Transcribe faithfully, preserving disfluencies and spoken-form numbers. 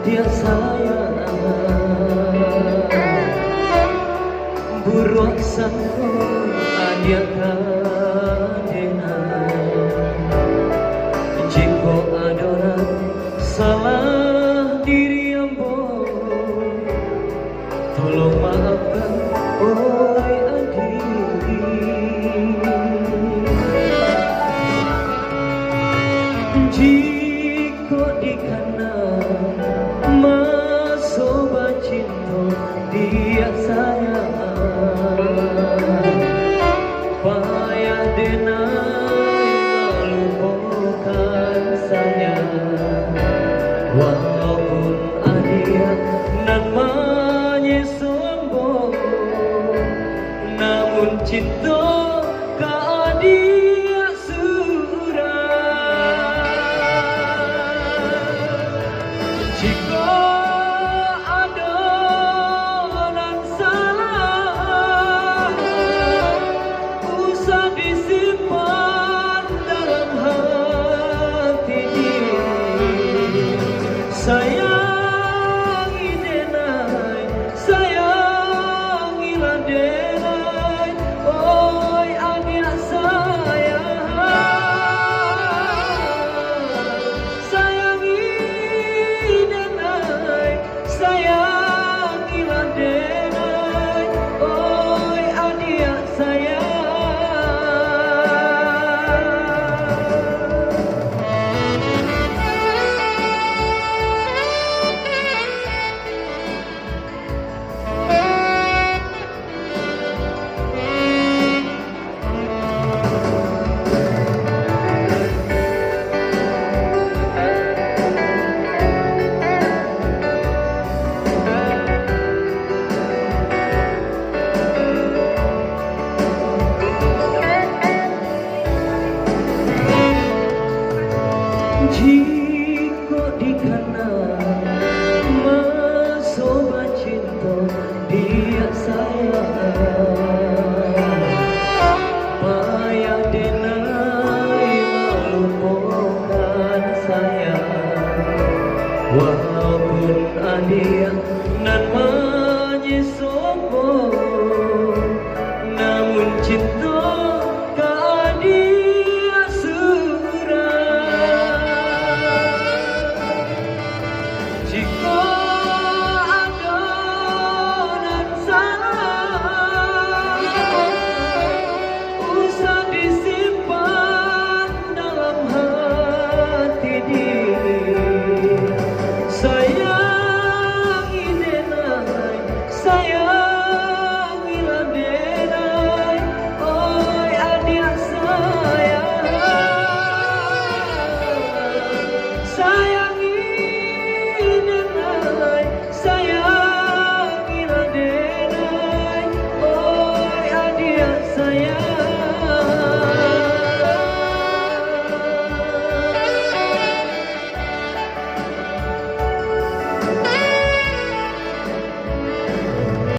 Dia sayang, buruak sangko adiak ka denai. Jikok ado nan salah diri ambo, tolong maafkan, oi adiak. Jikok dikana maso bacinto, diak sayang, payah denai malupokan sayang. Walaupun adiak nan manyeso ambo, namun cinto ka adiak surang. Jikok ado nan salah, usah disimpan dalam hati. Sayangi denai, sayangilah denai, oi adiak sayang. Sayangi denai, sayangilah denai, oi adiak sayang. Jikok dikana maso bacinto, diak sayang, payah denai malupokan sayang. Walaupun adiak nan manyeso ambo, namun cinto ka adiak surang. Jikok ado nan salah, usah disimpan dalam hati diri. Sayangi denai, sayangilah denai, oi adiak sayang. Sayangi denai, sayangilah denai, oi adiak sayang.